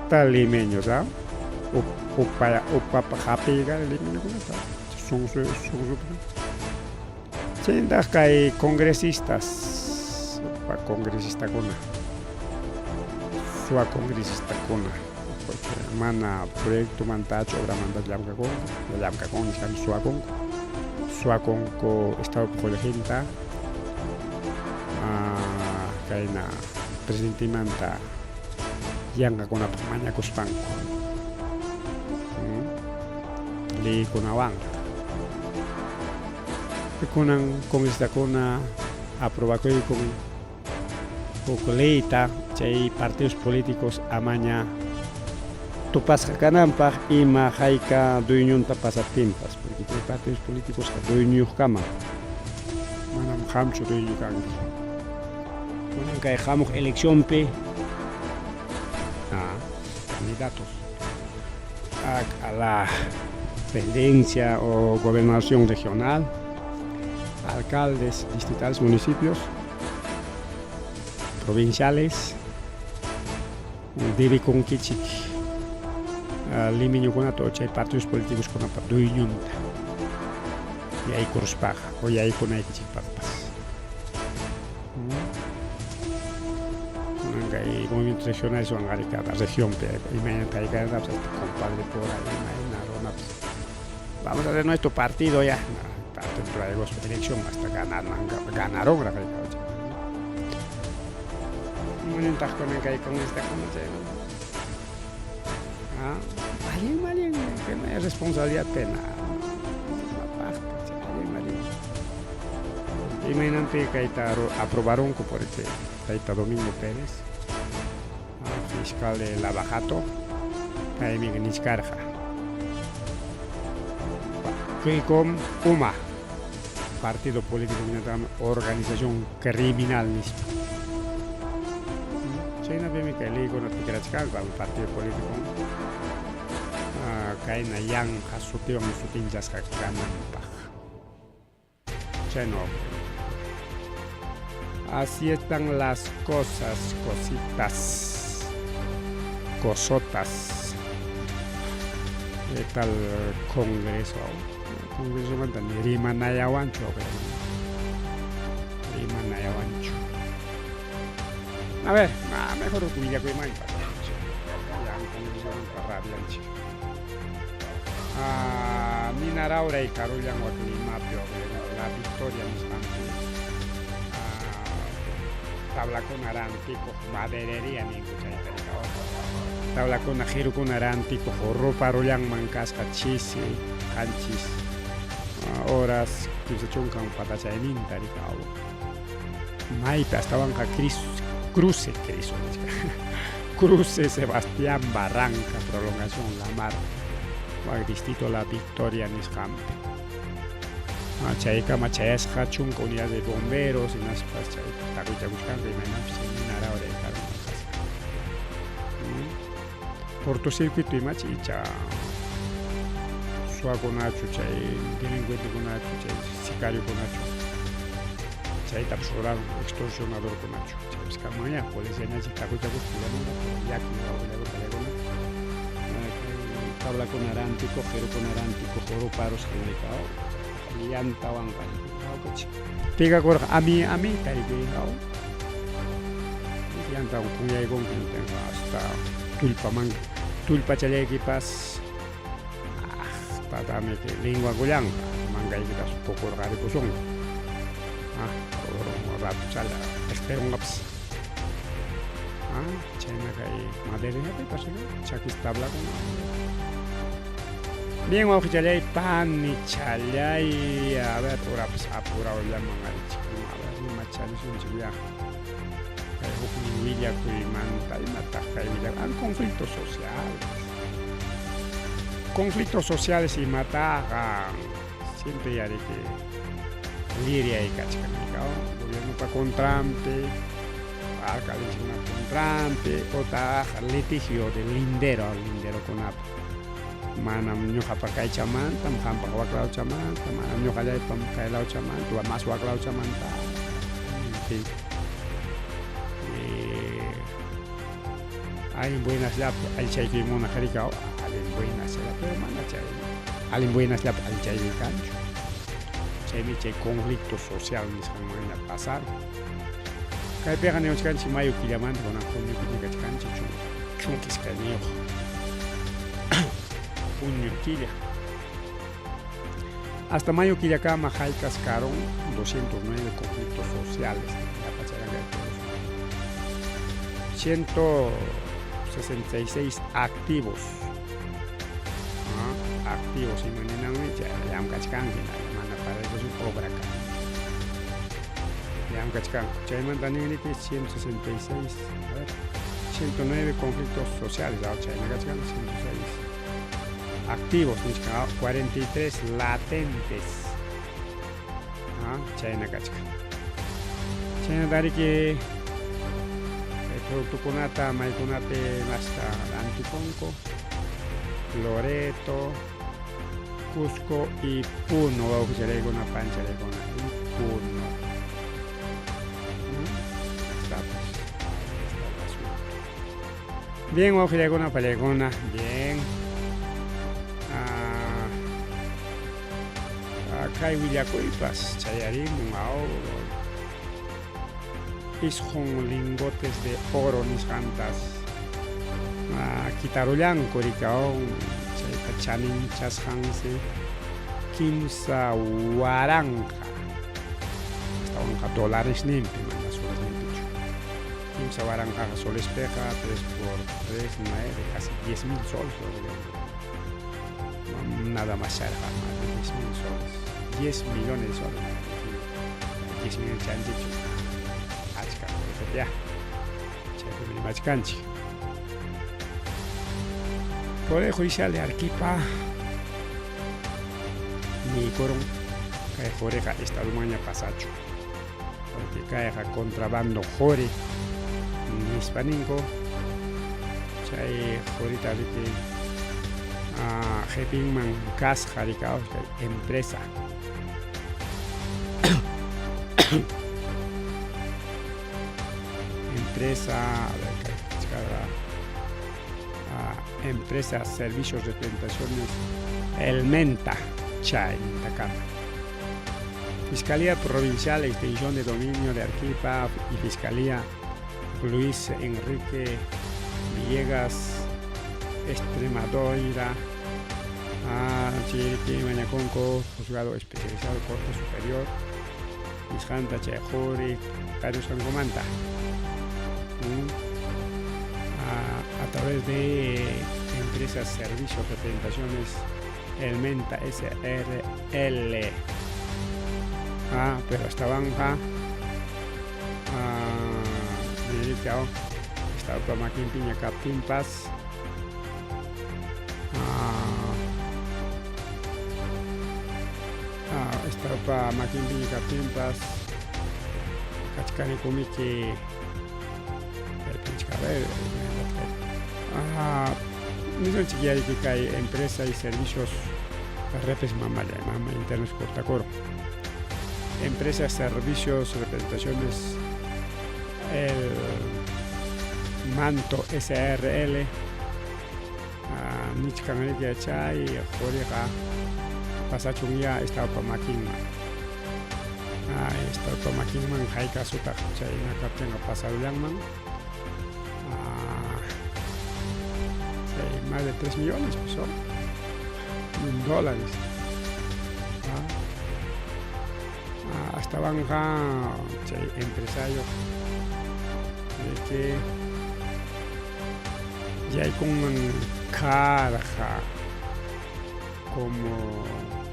Tal limeños, ¿ah? Upa, upapa hapiyqa limeñokunata. Sunsu, sunsu. Chayntaq kay congresistas, upa congresistakuna, suwa congresistakuna, porque mana proyectomantachu obramantachu llamkakunku, llamkakunku nisqanku suwakunku, suwakunku Estadopa qullqinta, kayna presidentemanta yanqakunapaq mañakuspanku leykunawanqa. Kunan congresistakuna aprobakuykun huk leyta chay partidos políticos amaña tupasqa kananpaq ima hayka dueñonta pasaptinpas, porque chay partidos políticosqa dueñoyuqkama, manam qamchu dueño kanki. Kunan kay hamuq eleccionpi candidatos a la presidencia o gobernación regional, alcaldes distritales, municipios, provinciales, debekunkichik limeñokunata o chay partidos políticos kunapa dueñonta yaykuruspaqa o yaykunaykichikpaqpas. Kunan kay movimientos regionales wanqari cada regionpi imaynata haykanatapas hasta compadre pura imayna runapas vamos a hacer nuestro partido ya partido traigo elección hasta ganar ganaron Imanintaq kunan kay congresistakuna chaymanta ah allin allin que no hay responsabilidad penal imapaqta chay allin allin imaynanpi kayta aprobarunku porque tayta Domingo Pérez fiscal de Lavajato paymi nichkarqa Kuykum uma partido político organización criminal nispa. Chaynapimi kay leykuna tikrachkanku partido político kayna yanqa sutiwan sutinchasqa kananpaq. Chayno. Así están las cosas, cositas, cosotas. ¿Qué tal Congreso? Congresomanta ni rimanayawanchu, rimanayawanchu. A ver, mejor willakuymanta. Congresomanta rabianchik. Nina rawray karullan wak Limapi La Victoria nisqanpi tablakuna rantikuq maderería ninku chayta tablakuna qirukuna rantikuq ruparullanman kasqa chisi qanchis horas 30 patachayninta rikaw maypi astawanqa cruce Cristo cruce Sebastián Barranca prolongación Lamar wak distrito La Victoria nisqanpi chaykama chayasqa 10 unidades de bomberos hinaspas chay taqwichakuchkanku imaynanpis chay nina rawray karuman kasqa cortocircuito imachi icha suwakunachu chay delincuentekunachu chay sicariokunachu chaytapas rurarun extorsionadorkunachu chaypis kanmanña policía ñachi taqwichakuspa llamanqa llaki wawqillaku tablakuna rantikuq qirukuna rantikuq ruparusqa rikaw llantawanqa picakurqa ami amita rikaw llantawan kunyaykunki hasta tullpaman tullpachallaykipas tatamiki linguakullanqa mankaykitas pukurqarikusunqa ratuchalla qispirunqapas chayna kay maderinapipas chakis tablakuna. Bien, wawqichallay, panichallay, a ver, urapas apurawllaman arichik, a ver, imacharisunchik ya. Kay huknin willakuymanta, imataq kay willakuy, conflictos sociales. Conflictos sociales imataqa siempre yariki liryay kachkan, gobiernopa contranpi, alcaldekunapa contranpi, otaq litigio de lindero, linderokunapa. Manam ñuqapa kaychamantam, qampaq waklawchamanta, manam ñuqallaypam kaylawchamanta, mas waklawchamanta, en fin. Allin buenasllapi allichaykuy munaq rikaw, allin buenaslla, pero mana chay allin buenasllapi allichaykuy kanchu. Chaymi chay conflicto social nisqanmanña pasarun. Kaypiqa niwachkanchik mayo killamanta kunan junio killa kachkanchik 12 junio killa. Hasta mayo killakama haykas karun 209 conflictos sociales. 166 activos. Activos imaninanmi chay llamkachkanki mana paraykuchu obra kan. Llamkachkanku. Chaymanta ninriki 166, a ver, 109 conflictos sociales, chayna kachkan 106 activos nichkan 43 latentes. Chayna kachkan. Chaynatariki productokunata maykunapi masta rantikunku Loreto, Cusco y Puno, wawqicharaykuna pancharaykuna y Puno. Está pues, está el asunto. Bien, wawqillaykuna pallaykuna, bien. Kay willakuypas chayarimun aw isqun lingotes de oro nisqantas kitarullanku rikaw chayta chaninchasqansi 3000 astawanqa dólares nimpi mana soles nimpichu 3000 solespiqa 3 por 3 9 casi 10,000 soles nada más charqa más de 10,000 soles 10 millones de soles 10 millones chanchichu achka qullqipiyá chaypimi rimachkanchik. Poder Judicial de Arequipa niykurun kay quriqa estadomanña pasachu porque kayqa contrabando quri nispa ninku chay qurita riki qipinman kasqa rikaw kay empresa empresa a ver kay empresa Servicios Representaciones El Menta chaynintakama. Fiscalía Provincial Extensión de Dominio de Arequipa y Fiscalía Luis Enrique Villegas Extremadoira Chiriqui mañakunku Juzgado Especializado Corte Superior nisqanta chay quri tarisqankumanta a través de empresas Servicios Representaciones El Menta SRL. Pero estaban estaba makinpiña kaptinpas estaba makinpiña kaptinpas kachkanikumiki a ver nisunchik yariki kay empresa y servicios repes mamalla mama internos cortacoro empresa servicios representaciones el Manto SRL nichkan riki chay quriqa pasachunya estadpa makinman estadpa makinman haykasutaq chayna kaptinqa pasarullanman chay más de 3 millones pues son en dólares astawanqa chay empresario de que yaykunman karqa como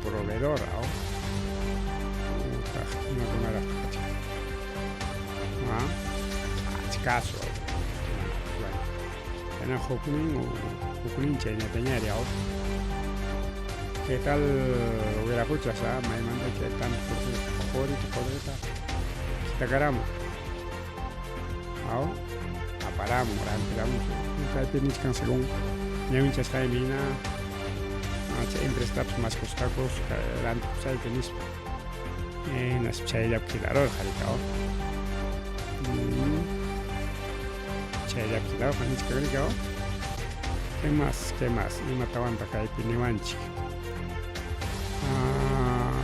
proveedor utaq imakunaraq kachkan achkasu chayna huknin huknin chaynatañari ¿Qué tal wiraquchas maymanta chay tanto qurita qurita kitakaramun aparamun rantiramun kaypi nichkan según ñawinchasqaymi hina chay empresatapas maskhusqakus rantikusayki nispa hinaspa chayllapi quedarurqa riki. Chayllapi quedaroqa nichka ¿Qué más? ¿Qué más? Imatawantaq kaypi niwanchik? Ah,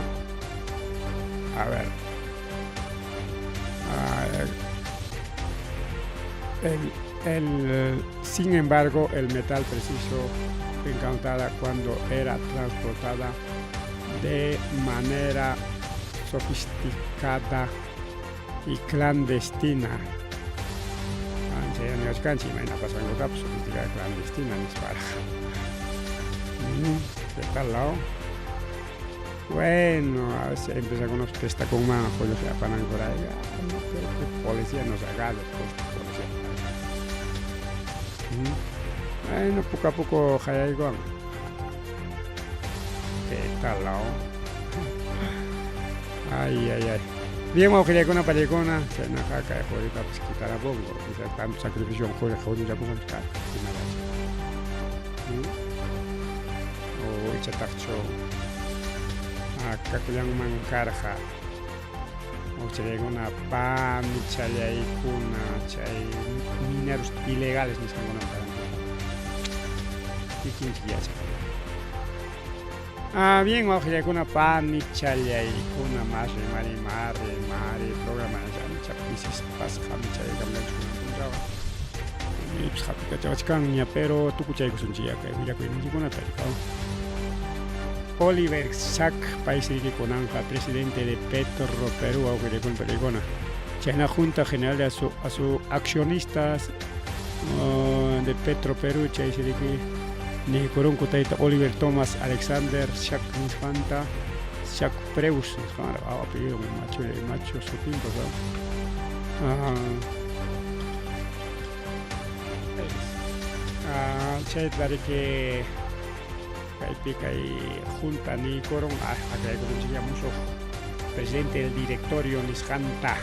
a ver. Ah, sin embargo, el metal preciso fue encontrada cuando era transportada de manera sofisticada y clandestina. Ancha imayna pasanqutapas sofisticada clandestina nisparaq. ¿Qué tal, lao? Bueno, a veces empieza con unos pestaconman qollqi apanankurayqa. No creo que policía nos agarre, pues policía. Bueno, poco a poco hayaykuwan. ¿Qué tal, lao? Ay, ay, ay. Bien, wawqillaykuna pallaykuna, chaynaqa kay quritapas quitarapunku. Quizás tanto sacrificio quri qurillakusqanchik karqa, imallacha. O ichataqchu kakullanman karqa. Wawqillaykuna panichallaykuna chay mineros ilegales nisqankunaman karanku. Kikinchik yachaq. Ah, bien, wawqillaykuna panichallaykuna mas rimari mari mari programa ancha pisisqasqa chaykamlanchik punchawqa. Maypis hapikachawachkanña, pero tukuchaykusunchik kay willakuyninchikkunata rikaw. Oliver Sack, paysi kunanqa presidente de Petro Perú, wawqillaykuna pallaykuna. Chayna Junta General de a su accionistas de Petro Perú, chaysi riki niykurunku tayta Oliver Thomas Alexander Schack nisqanta, Schack Preus nisqan, apellido macho macho sutinpas. Chayta riki kaypi kay junta niykurun akraykurunchikña musuq presidente del directorio nisqanta.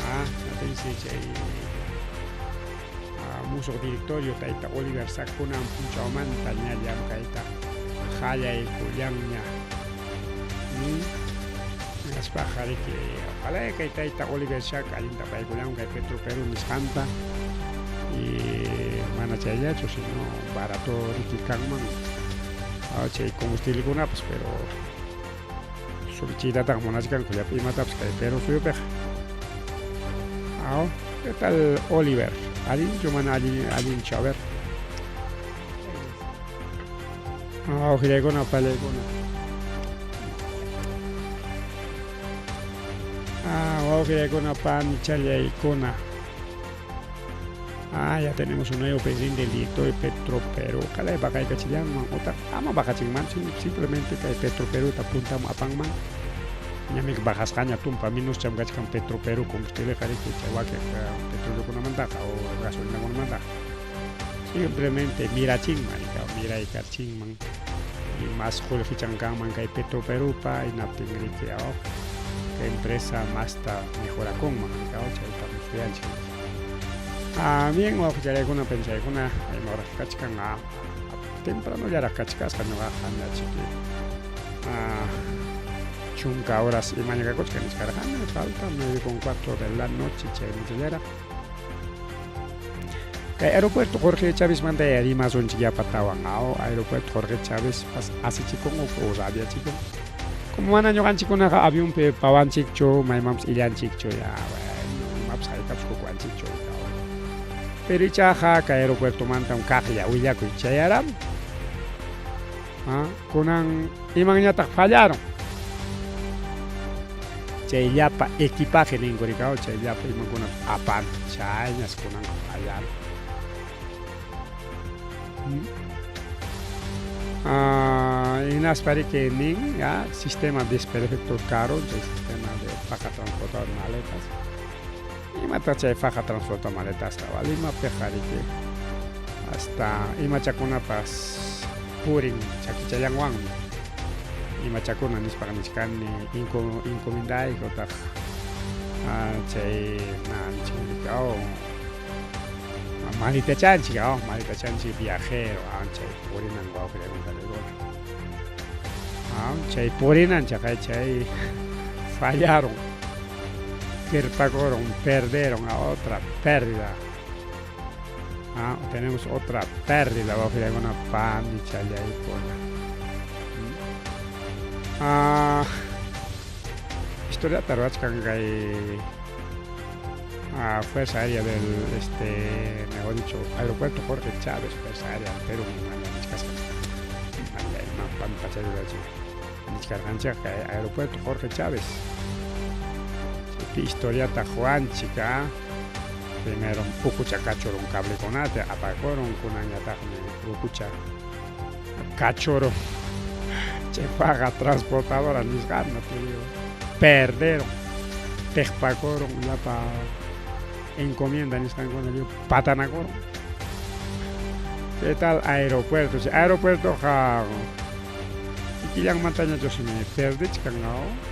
Atensi chay musuq directorio tayta Oliver Sack kunan punchawmanta ña llamkayta qallaykullanña. Hinaspaqa riki ojalá kay tayta Oliver Sack allinta paykullanman kay Petro Perú nisqanta y mana chayllachu sino barato riki kanman chay combustiblekunapas, pero subichiytataq munachkanku llapa imatapas kay Perú suyupiqa. ¿Qué tal Oliver? Allinchu mana allinchu? A ver. Wawqillaykuna pallaykuna. Wawqillaykuna panichallaykuna. Ya tenemos un nuevo presidente del directorio Petro Perú. Ojalá baqaykachillanman utaq ama baqachinmanchu, simplemente kay Petro Perú puntaman apanman. Ñami bajasqaña tumpa minuscham kachkan Petro Perú combustibleqa riki chay wakin petroleokunamantaqa o gasolinakunamantaqa. Simplemente mirachinman, miraykarchinman y más qullqichan kanman kay Petro Perúpa hinaptin riki kay empresa masta mejorakunman chayta suyanchik. Bien, wawqichallaykuna panichallaykuna imaraq kachkan tempranollaraq kachkasqa ñuqaqa ñachiki chunka horas imaña kakuchkan nichkarqani, falta 9:15 de la noche chaynichallaraq. Kay aeropuerto Jorge Chávez manta rimasunchik yapatawan, aeropuerto Jorge Chávez asichikun o rabiachikun. Como mana ñuqanchikkunaqa avionpi pawanchikchu, maymanpas illanchikchu, ya bueno, imapas haykapas kukuwanchikchu. Pero ichaqa kay aeropuertomantam kaqlla willakuy chayaramun. Kunan imanñataq fallaron. Chay llapa equipaje ninku rikaw, chay llapa imakunapas apan, chayñas kunanqa fallaron. Hinaspa riki nin ya sistema desperfecto caro, chay sistema de faja transportador maletas. Imataq chay faja transportador maletasqa Limapiqa riki hasta imachakunapas purin chakichallanwanmi. Imachakuna nispaqa nichkani encomendayku utaq chay malitachanchik, malitachanchik viajero, chay purinan wawqillaykuna chay purinan chaqay chay fallaron, kirpakuron, perdieron a otra pérdida. Ah, tenemos otra pérdida, wawqillaykuna, panichallaykuna. Ah, historiata ruwachkan kay Fuerza Aérea del, mejor dicho, Aeropuerto Jorge Chávez, Fuerza Aérea del Perú, nichkarqanchik kay Aeropuerto Jorge Chávez. Chaypi historiata Juanchik, primero ukucha kachurun cablekunata apakurun, kunanñataqmi ukucha kachurun chay faja transportadora nisqanta, te digo, perderon, tiqpakurun llapa encomienda nisqankuna lliw patanakurun. ¿Qué tal aeropuerto? Chay aeropuertoqa kikillanmantañachusmi perdichkan, ¿no?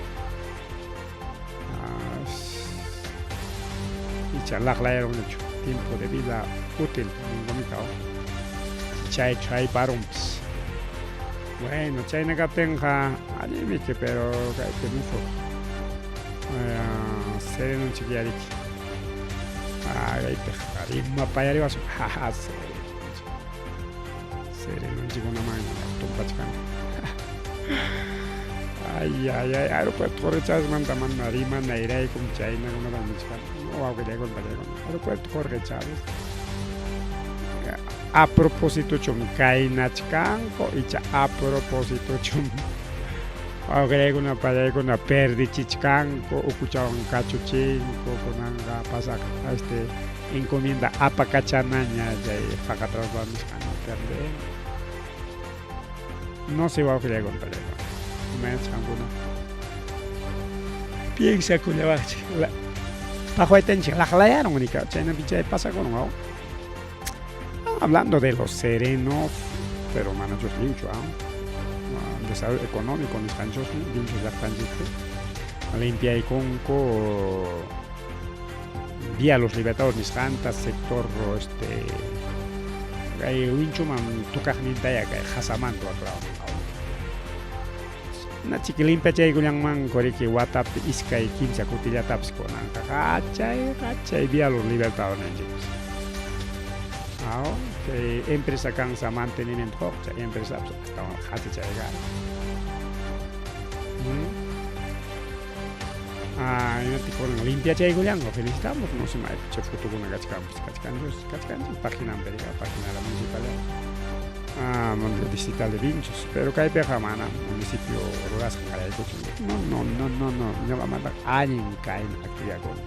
Icha laqlayarunñachu tiempo de vida útil ninkumika, chaychu hayparunpas. Bueno, chayna kaptinqa allinmiki, pero kaypi musuq serenunchik yariki. Kaypiqa rimapayariwasun, jaja, serenunchik. Serenunchikkunamanña tumpachkani. Ay, ay, ay, aeropuerto Jorge Chávez mana rimanayraykum chaynakunata nichkani. No, wawqillaykuna, pachaykuna. Aeropuerto Jorge Chávez. A propósitochum kaynachkanku icha a propósitochum wawqillaykuna, pachaykuna perdichichkanku, ukuchawan kachuchinku, kunanqa pasaq encomienda apakachanaña chay faja transportadora nisqan perden. No sé, wawqillaykuna, pachaykuna. Imaynataq qamkuna piensakullawaqchik paqwaytanchik laqlayarun nika chaynapi chay pasakurun waw. Hablando de los serenos, pero manachus lliwchu, desarrollo económico nisqanchusmi Vinchus llaqtanchikpi limpiaykunku Vía Los Libertadores nisqanta sector kay winchuman tukaqnintaya kay qasamanta waklawman. Nachiki limpiachaykullanmanku riki watapi iskay kimsa kutillatapis kunanqa qachay qachay Vía Los Libertadores ninchikpas. Aw, chay empresa kansa mantenimiento quq chay empresapas astawan qhachachayqa. Imapti kunan limpiachaykullanku, felicitamos, no sé maypi chay fotokuna kachkanpas, kachkanchus, kachkanchik paginanpi rika, página de la municipalidad. Distrital de Vinchos, pero kaypiqa mana municipio rurasqan qallaykuchu. No, no, no, no, no, ñuqamanta allin kayna actividadkuna.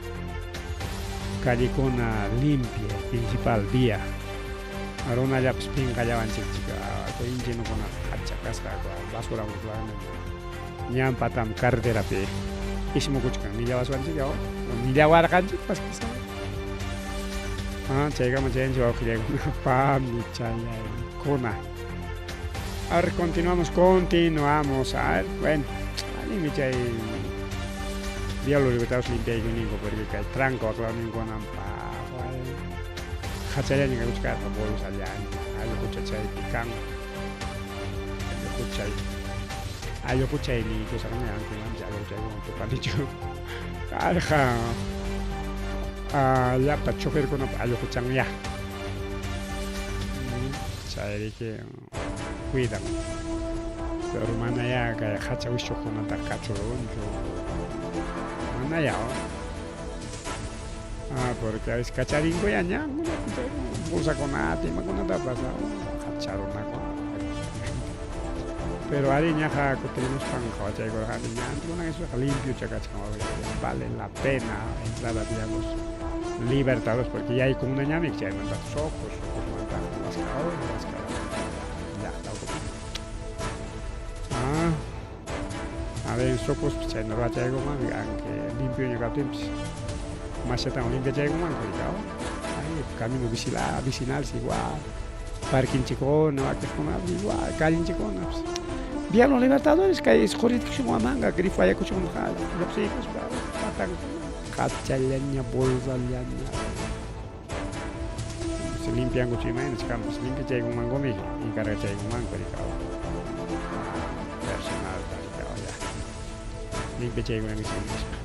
Callecuna limpia, principal vía. Runallapas pinqallawanchik inchinukuna qacha kasqa basura ñan patam carreterapi ismukuchkan nillawaswanchik o nillawarqanchikpas quizá. Chaykama chayanchik wawqillaykuna, panichallaykuna. A ver, continuamos, continuamos. A ver, bueno, allinmi chay Vía Los Libertadores limpiaykuninku porque kay tranco aklawninkunam paqway qachallaña kakuchkarqa bolsallaña allqucha chaypi kan allquchay allquchay niykusaqña aunque mancha allquchaykuwan tupanichu karqa llapa choferkunapa allquchanya chayriki cuidan pero manayá kay qacha wischuqkunata kachurunchu manayá porque a veces kacharinkuya ñankunapi chay bolsakunata imakunatapas qacha runakuna. Pero ari ñaqa kutirimuspan qhawachaykurqani ñankunan esoqa limpiocha kachkan, vale la pena entrar a Vía Los Libertadores porque yaykunañami chaymanta Socos, Socosmanta Huascaola, Huascaola llaqta ukupi. A ver, en Socos chayna ruwachaykumanmi aunque limpioña kaptinpis masllatawan limpiachaykumanku rika, ay camino vecinal igual, parquinchikkuna wakiqkunapas igual, callenchikkunapas. Vía Los Libertadores kay isquritikuchun Huamanga grifo ayakuchun lluqsiykuspa patankuna qachallaña bolsallaña se limpiankuchu imaynach kanpas limpiachaykunmankumi encargachaykunmanku rika personalta rika ya limpiachaykunankichik nispa.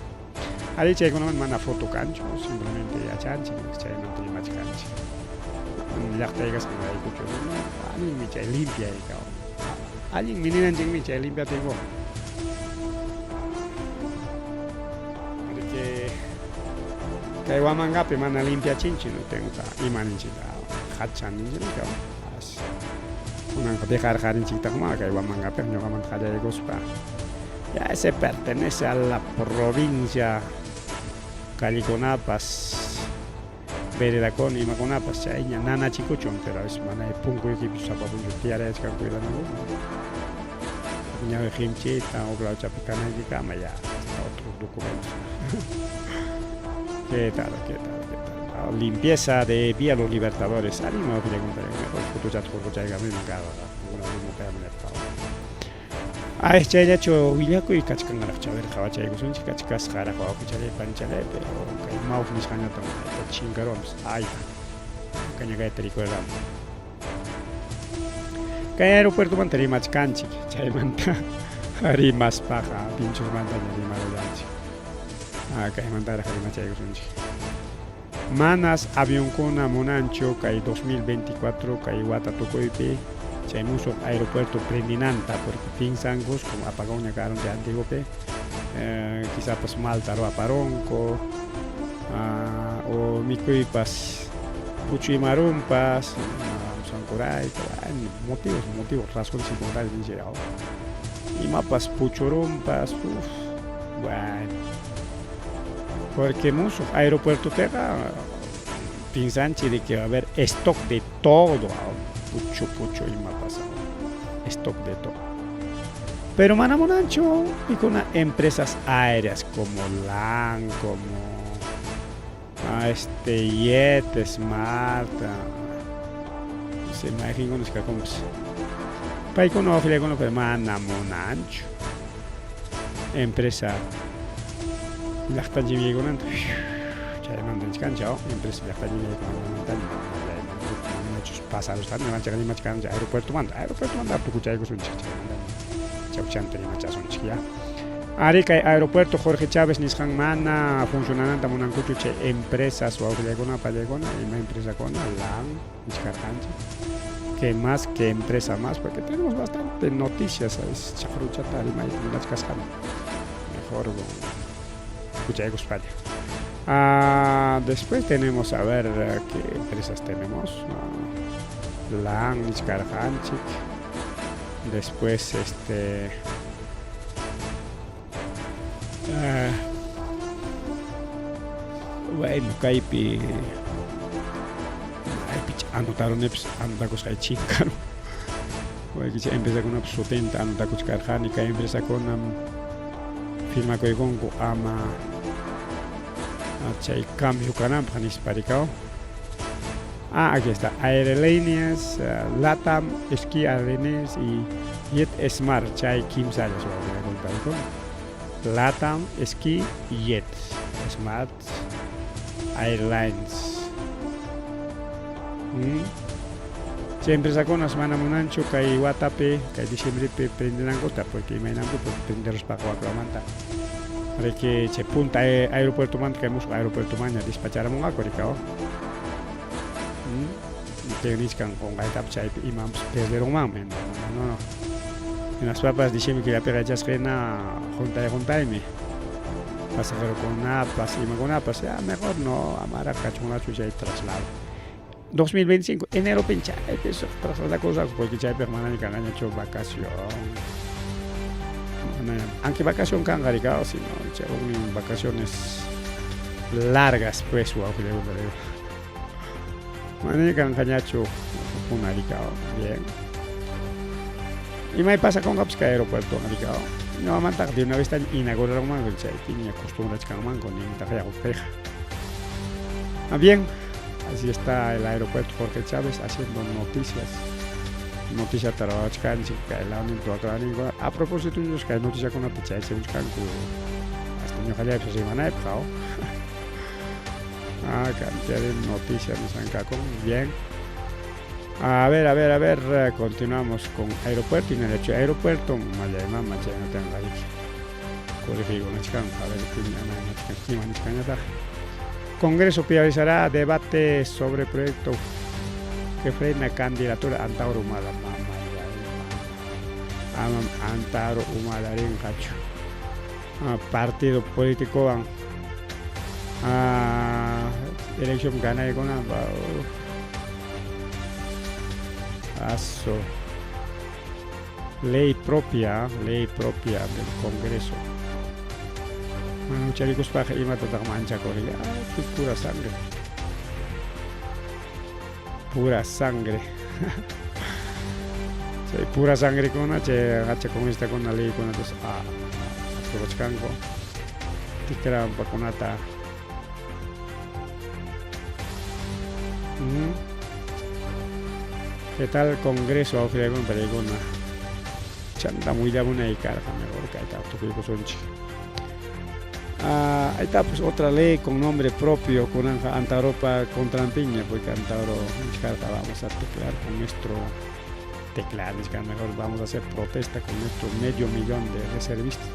Ari chaykunaman mana foto kanchu, simplemente yachanchik chaymanta rimachkanchik. Llaqtay kasqanraykuchu, allinmi chay limpiay allinmi ninanchikmi chay limpiatinkuqa. Porque kay Huamangapi mana limpiachinchu no tengo ima ninchik hacha ninchik kunanqa dejarqarinchiktaqma kay Huamangapiqa ñuqamanta qallaykuspa. Ya ese pertenece a la provincia callekunapas veredakuna imakunapas chayña nanachikuchun pero a veces mana punkuykipichu sapa punchaw tiyarayachkan cuidanankupaq. Ñawi qimchita huk lawchapi kanaykikama ya hasta otros documentos. ¿Qué tal? ¿Qué tal? ¿Qué tal? Limpieza de Vía Los Libertadores. Allinmi wawqillaykuna fotochata hurquchaykamuyman cada Ay, chayllachu willakuy kachkanraqchu, a ver, qhawachaykusunchik, kachkasqaraq wawqichalay panichalay, pero kay mouse nisqañataq mayta chinkaruwanpas, ayta kaña kayta rikurirqani. Kay aeropuertomanta rimachkanchik, chaymanta rimaspaqa pinchusmantaña rimarullanchik. Ah, kaymantaraq rimachaykusunchik. Manas avionkuna munanchu kay 2024 kay wata tukuypi chay musuq aeropuerto prendinanta porque pinsankus como apagonña karun chay antiguopi quizapas malta ruwaparunku o mikuypas puchuymarunpas sankurayku motivos motivos razones encontrarles ninchik imapas puchurunpas uf bueno. Porque musuq aeropuertopiqa pinsanchik de que va a haber stock de todo, puchu puchu imapas, stock de todo. Pero mana munanchu pikuna empresas aéreas como LAN, como este Jet, Smart, se mayqinkunas kakunpas. Paykuna wawqillaykuna pero mana munanchu. Empresa llaqtanchik yaykunanta chaymanta nichkanchik aw empresa llaqtanchik yaykunamanta manachus pasarusqani ñuqanchikqa rimachkanchik aeropuertomanta aeropuertomanta tukuchaykusunchik chaymanta chawchanta rimachasunchik ya ari kay aeropuerto Jorge Chávez nisqan mana funcionananta munankuchu chay empresas wawqillaykuna pallaykuna ima empresakuna LAN nichkarqanchik que más que empresa más porque tenemos bastante noticias a veces chaqruchata rimayta munachkasqani mejor escuchaykuspalla. Ah, después tenemos a ver qué empresas tenemos. LAN nichkarqanchik. Después este bueno kaypi maypicha anotarunipas anotakusqay chinkarun. Waykicha empresakunapa sutinta anotakuchkarqani kay empresakunam firmakuykunku ama chay cambio kananpaq nispa rikaw. Ah, aquí está. Aerolíneas, LATAM, Ski Airlines y Jet Smart. Chay kimsallas wawqillakunata. LATAM, Ski y Jet Smart Airlines. Chay empresakunas mana munanchu kay watapi, kay diciembrepi prendenankuta, porque imaynanpi porque prenderuspaqa waklawmanta riki chay punta aeropuertomanta kay musuq aeropuertomanña despacharamunqaku rikaw. Nichkan qunqaytapas chaypi imanpas perderunmanmi. No, no, no. Hinaspapas diciembre killapiqa yachasqa hina juntay juntaymi. Pasajerokunapas imakunapas ya mejor no amaraq kachunqachu chay traslado. 2025 eneropin chaypi trasladakusqaku porque chaypiqa manaña kanqañachu vacación. Manaña, aunque vacación kanqa rikaw sino chay huknin vacaciones largas pues wawqillaykuna. Manaña kanqañachu hukuna rikaw bien. Imay pasakunqapas kay aeropuerto rikaw. Ñuqamantaqa de una vez inaugurarunmanku chaypiña costumbrachkanmanku nintaq piqa. Ah, bien, así está el aeropuerto Jorge Chávez haciendo noticias. Noticiata ruwachkanchik kay lawninpi waklawninpi. A propósito kay noticiakunata chaychimuchkanku hasta ñuqallaypas rimanaypaq aw. Ah, cantidad de noticias nisqan kakun. Bien. A ver, a ver, a ver, continuamos con aeropuerto y derecho aeropuerto, mallay mama chaynatanqa riki. Corregiykunachkanku, a ver, ima nichkanñataq. Congreso priorizará debate sobre proyecto que frena candidatura Antauro Humala. Mamallay, mama. Amam Antauro Humala rinqachu. Partido politicowan elección ganaykunanpaq. Asu. Ley propia, ley propia del Congreso. Mana huchallikuspaqa imatataq manchakuni? Ah, pura sangre. Pura sangre. Chay pura sangrekuna, chay hacha comunistakuna leykunatas aprobachkanku. Tikrampakunata. ¿Qué tal Congreso? Awqillaykunata pachaykuna. Chantam willamunay karqa mejor kayta tukuykusunchik. Ahí está pues otra ley con nombre propio kunanqa Antauropa contranpiña porque Antauro nichkarqa vamos a teclear con nuestro teclar nichkarqa mejor vamos a hacer protesta con nuestro medio millón de reservistas.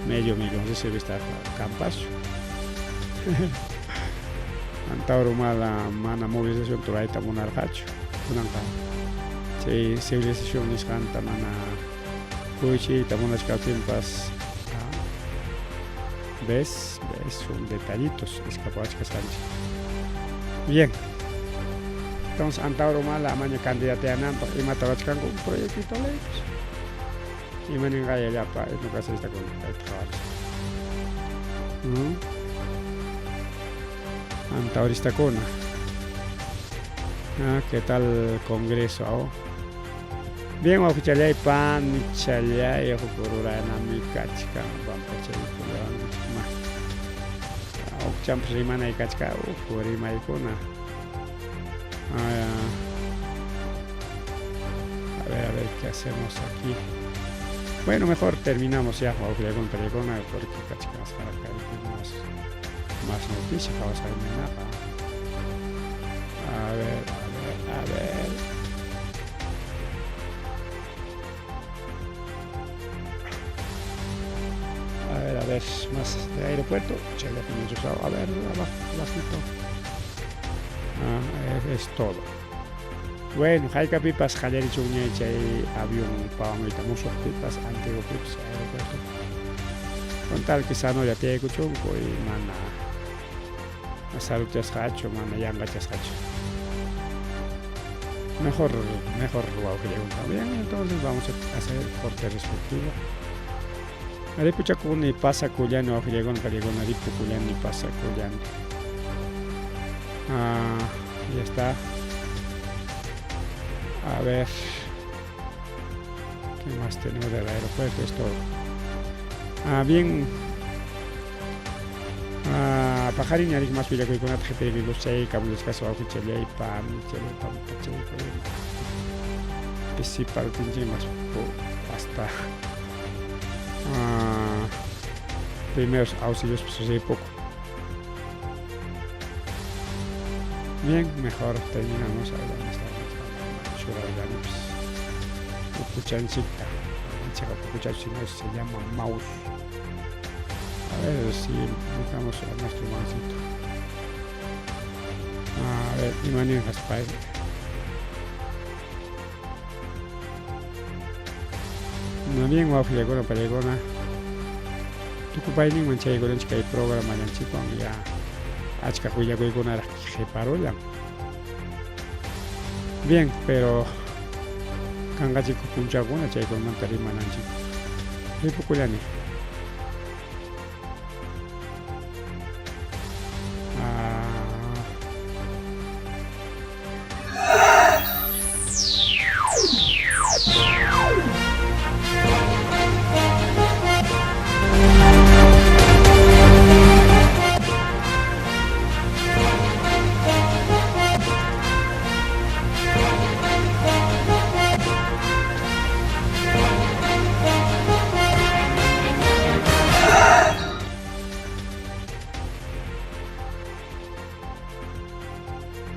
Medio millón reservistas campacho. Antauro Humala mana movilización rurayta munarqachu kunanqa chay civilización nisqanta mana kuychiyta munachkaptinpas. ¿Ves? ¿Ves? Son detallitos escapawachkasqanchik. Bien. Entonces Antauro Humala amaña candidateananpaq imata rurachkanku un proyectito ley pues. Ima ninqaya llapa etnocastristakuna kayta qhawarispa. Antauristakuna. ¿Qué tal Congreso? Oh? Bien, wawqichalláy, panichalláy, huk ruranami kachkan, pampachaykullawankichikma. Hukchampas rimanay kachka, huk rimaykuna. A ver, a ver, ¿qué hacemos aquí? Bueno, mejor terminamos ya, wawqillaykuna, pachaykuna, porque kachkan más, más noticias, qhawasqaymanqa. A ver, a ver, a ver. A ver, a ver, más de aeropuerto. A ver, abajo, abajito. Es todo. Bueno, haykapipas qallarichunña chay avión pawamuyta musuq pipas, antiguo pipas aeropuerto. Con tal que sanolla tiyaykuchunku y mana saruchasqachu, mana yanqachasqachu. Mejor, mejor wawqillaykunata. Bien, entonces vamos a hacer el corte respectivo. Ripuchakuni pasakullani wawqillaykuna pachaykuna ripukullani pasakullani. Ya está. A ver, ¿qué más tenemos del aeropuerto? Es todo. Bien. Paqarin arik más willakuykunata qhipiriykuchay kamullasqas wawqichallay panichallay pampachay pisiparutinchik más hasta primeros auxilios pues poco. Bien, mejor terminamos ahí donde está pues ukuchanchikta ukuchanchik se llama mouse. A ver si buscamos a nuestro mancito. A ver, imaninqas pay. No bien wawqillaykuna pachaykuna. Tukupayninman chayaykunanchik kay programallanchikwan ya achka willakuykunaraq qhiparullan. Bien, pero kanqachik punchawkuna chaykunamanta rimananchik. Ripukullani.